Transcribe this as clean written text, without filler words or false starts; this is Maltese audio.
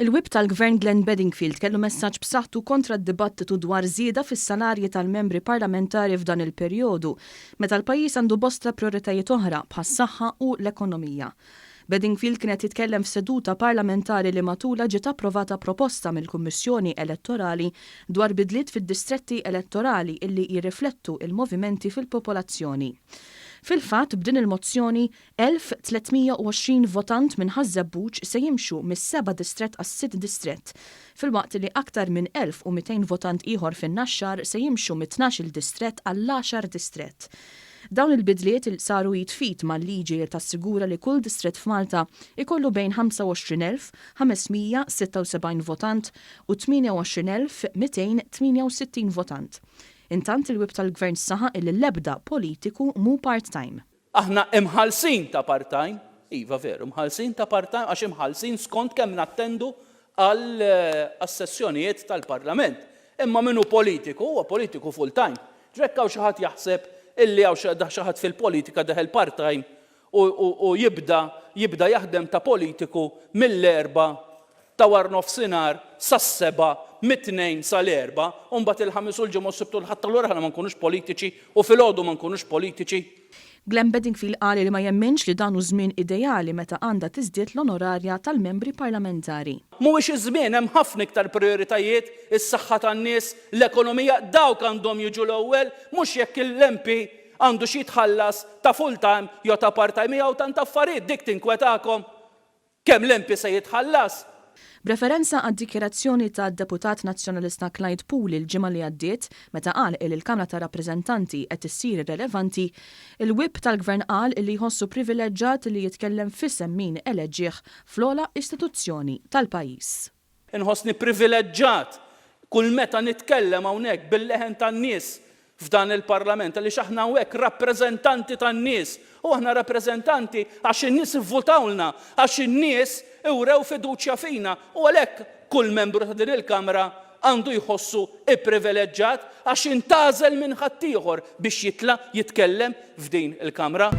Il-Whip tal-Gvern Glenn Bedingfield kellu messaġġ b'saħħtu kontra d-dibattitu dwar żieda fis-salarji tal-membri parlamentari f'dan il-perjodu, meta l-pajjiż għandu bosta prijoritajiet oħra bħas-saħħa u l-ekonomija. Bedingfield kien qed jitkellem f'seduta parlamentari li matulha ġiet approvata proposta mill-Kummissjoni Elettorali dwar bidliet fid-distretti elettorali illi jirriflettu l-movimenti fil-popolazzjoni. Fil-fatt, b'din il-mozzjoni, 1,320 votant minn Ħaż-Żebbuġ se jimxu mis-seba' distrett għas-sitt distrett, filwaqt li aktar minn 1,200 votant ieħor fin-Naxxar se jimxu mit-tnax-il distrett għall-għaxar distrett. Dawn il-bidliet saru id f'id mal-liġi li tassigura li kull distrett f'Malta jkollu bejn 25,576 votant u 28,268 votant. Intant il-Whip tal-Gvern saħaq illi l-ebda politiku mhu part-time. Aħna imħallsin ta' part-time, iva veru, mħallsin ta' part-time għax imħallsin skont kemm nattendu għas-sessjonijiet tal-Parlament. Imma min hu politiku, huwa politiku full-time. Ġifieri jekk hawn xi ħadd jaħseb illi hawn xi ħadd fil-politika deħel part-time u jibda jibda jaħdem ta' politiku mill-Erbgħa ta' warnofsinhar sas-sebgħa, mit-Tnejn sal-Erbgħa, u mbagħad il-Ħamis u l-Ġimgħa u s-Sibt u l-Ħadd allura aħna ma nkunux politiċi u filgħodu ma nkunux politiċi. Glenn Bedingfield qal li ma jemminx li dan hu żmien ideali meta għandha tiżdied l-onorarja tal-membri parlamentari. Mhuwiex iż-żmien, hemm ħafna iktar prijoritajiet, is-saħħa tan-nies, l-ekonomija, dawk għandhom jiġu l-ewwel, mhux jekk l-MP għandux jitħallas ta' full time jew ta' part time, hawn tant affarijiet, dik tinkwetakom? Kemm l-MP se jitħallas? B'referenza għad-dikjarazzjoni tad-Deputat Nazzjonalista Clyde Puli l-ġimgħa li għaddiet meta qal illi l-Kamra tar-Rappreżentanti qed issir irrelevanti, il-Whip tal-Gvern qal illi jħossu privileġġat li jitkellem f'isem min eleġġih fl-ogħla istituzzjoni tal-pajjiż. Inħossni privileġġat kull meta nitkellem hawnhekk bil-leħen tan-nies f'dan il-Parlament għaliex aħna hawnhekk rappreżentanti tan-nies u aħna rappreżentanti għax in-nies ivvutawlna, għax in-nies iwrew fiduċja fina u għalhekk kull membru ta' din il-Kamra għandu jħossu ipprivileġġat għax intgħażel minn ħaddieħor biex jitla' jitkellem f'din il-Kamra.